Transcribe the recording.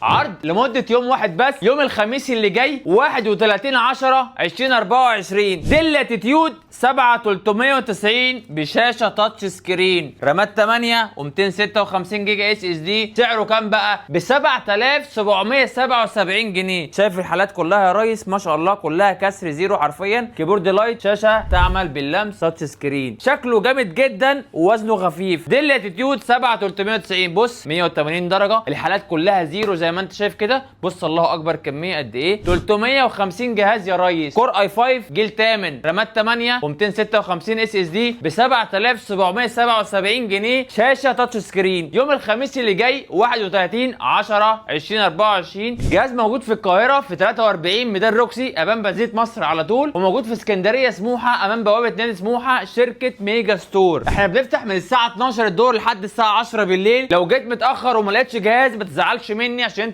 عرض لمدة يوم واحد بس، يوم الخميس اللي جاي 31/10/2024. Dell Latitude 7390 بشاشة touch screen، رامات 8 و256 جيجا SSD. سعره كام بقى؟ ب 7777 جنيه. شايف الحالات كلها يا ريس؟ ما شاء الله، كلها كسر zero حرفيا. keyboard light، شاشة تعمل باللمس، touch screen، شكله جامد جدا ووزنه خفيف. Dell Latitude 7390، بص 180 درجه، الحالات كلها zero زي ما انت شايف كده. بص الله اكبر، كمية قد ايه؟ 350 جهاز يا ريس. Core i5 جيل 8، رامات 8 و256 SSD، ب 7777 جنيه، شاشة touch screen، يوم الخميس اللي جاي 31/10/2024. جهاز موجود في القاهرة في 43 ميدان روكسي امام بنزينة مصر على طول، وموجود في اسكندرية سموحه امام بوابه نادي سموحه، شركة ميجا ستور. احنا بنفتح من الساعة 12 الظهر لحد الساعة 10 بالليل. لو جيت متاخر وما لقيتش جهاز ما تزعلش مني، عشان